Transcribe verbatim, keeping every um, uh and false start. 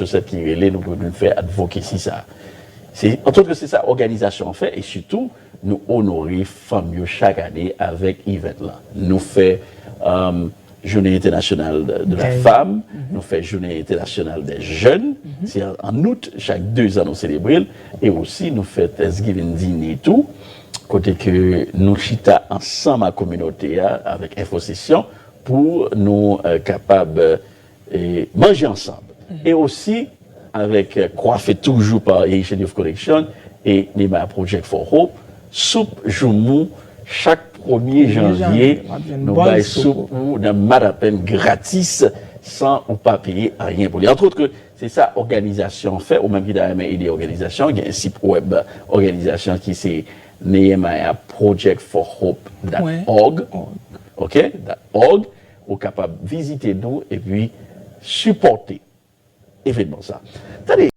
Sèt ki rele nou pou nou fè advocacy sa. Se, antouka, se sa òganizasyon an fè, e sitou, nou onore fanm yo chak ane avèk event lan. Nou fè um, Jounen Entènasyonal de, de la Fanm, nou fè Jounen Entènasyonal dè Jèn, se an, an out, chak dezan nou selebre l, e osi nou fè Thanksgiving Dinner tou, kote ke nou chita ansanm ak kominote a, avèk Enfosesyon, pou nou eh, kapab eh, manje ansanm. E osi, avèk eh, kwafe toujou pa Haitian Youth Collection e Nehemiah Project for Hope, soup joumou chak premye janvye, nou bay soup ou nan Matapan gratis, san ou pa peye anyen pou li. Antwot, se sa òganizasyon an fè, ou menm ki ta renmen ede òganizasyon, gen sit wèb òganizasyon ki se nehemiah project for hope dot org, ok, dot org, ou kapab vizite nou epi sipòte evenman sa. Tande,